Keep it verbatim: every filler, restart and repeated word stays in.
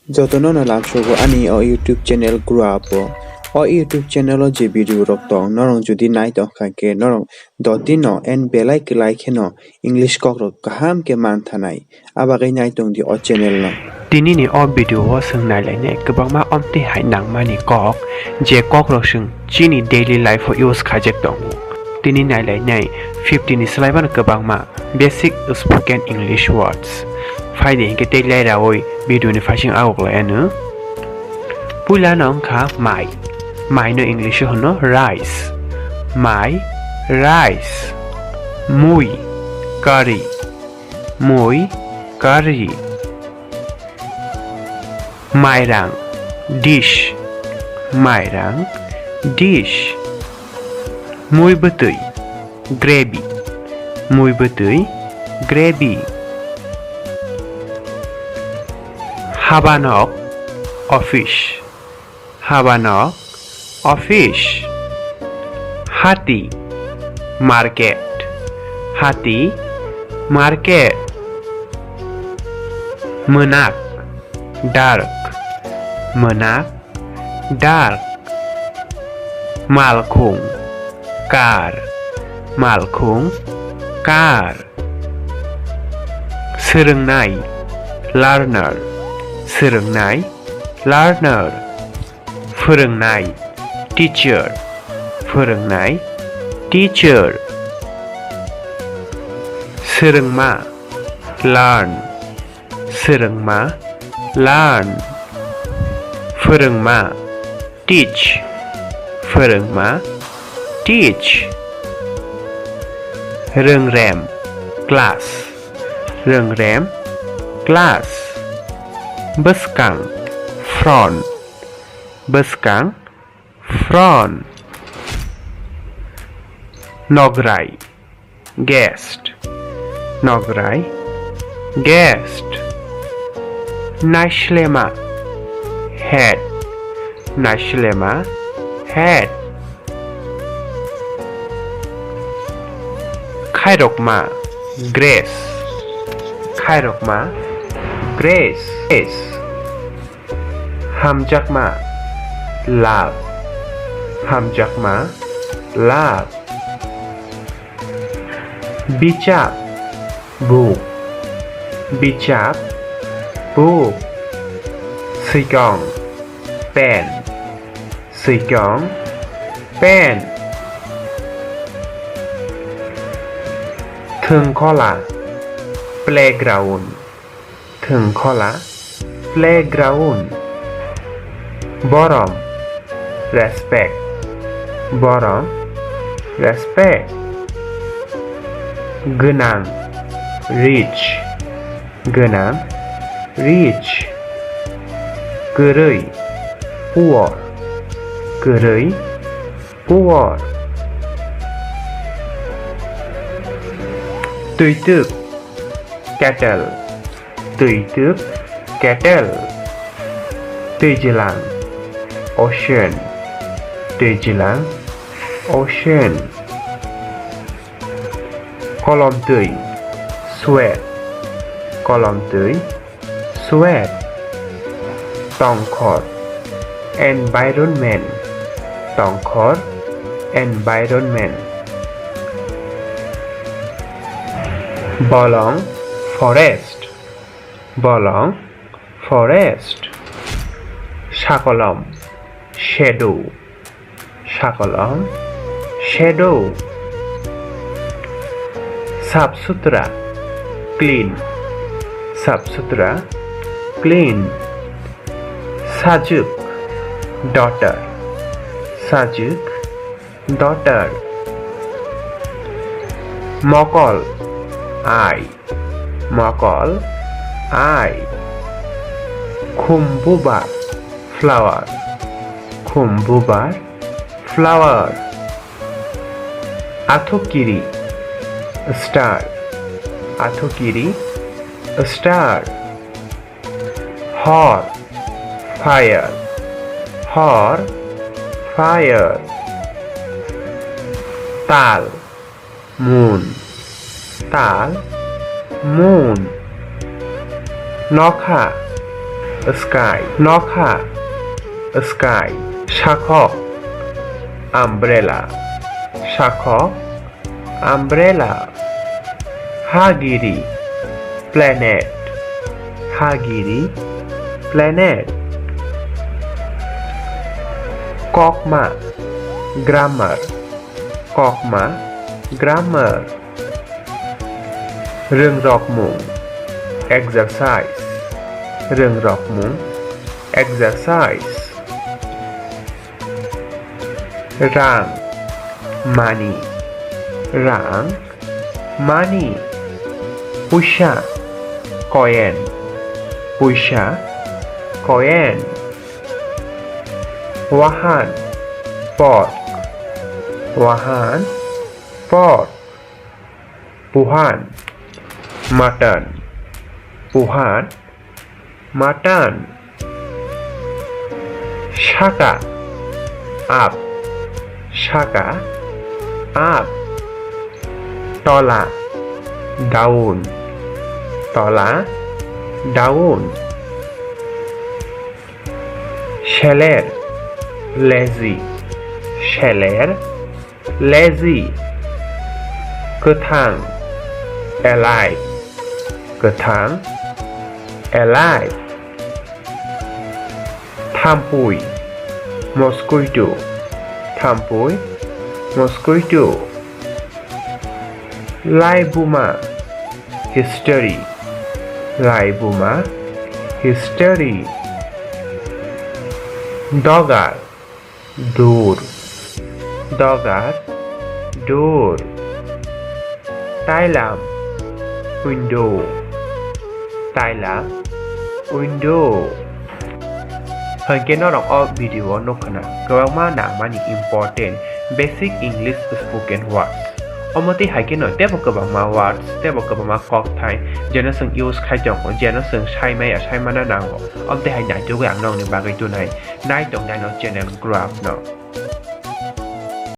Jotono no lamsogo ani o YouTube channel grow up o. O YouTube channel o je video rok tong, norok jodi nai tong kha khe norok dot din no and belai kwlai kheno English kok rok kaham khe man thanai. Abagwi nai tong di o channel no. Tini ni o video o chwng nai lainai kwbangma omtwi hai nangmani kok, je kok rok chwng chini daily life o use khaijak tongo. Tini nai lainai fifty ni swlaiphano kwbangma basic spoken English words. Phai di hinkhe tei lai raui video ni phaising agok lai anw. Puila no wngkha mai. Mai no English o hwno rice. Mai, rice. Mui, curry. Mui, curry. Mairang, dish. Mairang, dish. Mui bwtwi, gravy. Mui bwtwi, gravy. Habanok, office. Habanok, office. Hati, market. Hati, market. Mwnak, dark. Mwnak, dark. Malkhung, car. Malkhung, car. Swrwngnai, learner. Swrwngnai, learner. Phwrwngnai, teacher. Phwrwngnai, teacher. Swrwngma, learn. Swrwngma, learn. Phwrwngma, teach. Phwrwngma, teach. Rwngrem, class. Rwngrem, class. Bwskang, front. Bwskang, front. Nograi, guest. Nograi, guest. Naislema, head. Naislema, head. Khairokma, grace. Khairokma, grace. Hamjakma, love. Hamjakma, love. Bichap, book. Bichap, book. Swikong, pen. Swikong, pen. Thwngkhola, playground. Thwngkhola, playground. Borom, respect. Borom, respect. Gwnang, rich. Gwnang, rich. Kwrwi, poor. Kwrwi, poor. Twitwk, kettle. Twitwk, kettle. Twijilang, ocean. Twijilang, ocean. Kolomtwi, sweat. Kolomtwi, sweat. Tongkhor, environment. Tongkhor, environment. Bolong, forest. Bolong, forest. Sakolom, shadow. Sakolom, shadow. Sap sutra, clean. Sap sutra, clean. Sajwk, daughter. Sajwk, daughter. Mokol, eye. Mokol, eye. Khumbubar, flower. Khumbubar, flower. Athukiri, star. Athukiri, star. Hor, fire. Hor, fire. Tal, moon. Tal, moon. Nokha, Sky. Nokha. Sky. Sakhok. Umbrella. Sakhok. Umbrella. Hagiri. Planet. Hagiri. Planet. Kokma. Grammar. Kokma. Grammar. Rwngrokmung. Exercise. Rwngrokmung. Exercise. Rang. Money. Rang. Money. Puisa. Coin. Puisa. Coin. Wahan. Pork. Wahan. Pork. Puhan. Mutton. Puhan. Mutton. Saka. Up. Saka. Up. Tola. Down. Tola. Down. Seler. Lazy. Seler. Lazy. Kwthang. Alive. Kwthang. Alive. Thampui. Mosquito. Thampui. Mosquito. Laibuma. History. Laibuma. History. Dogar. Dur. Dogar. Dur. Tailam. Window. Tailam. Window. Hwnkhe norok o video o nukha na kwbangma nangmani important basic English spoken words. Omo tei hai kheno teibo kwbangma words, teibo kwbangma kokthai jeno chwng use khai tongo, jeno chwng sai maya, sai mana nango. Omo tei hai naitugwi ang nokni bagwi tunai. Nai tong nai no channel grow up no.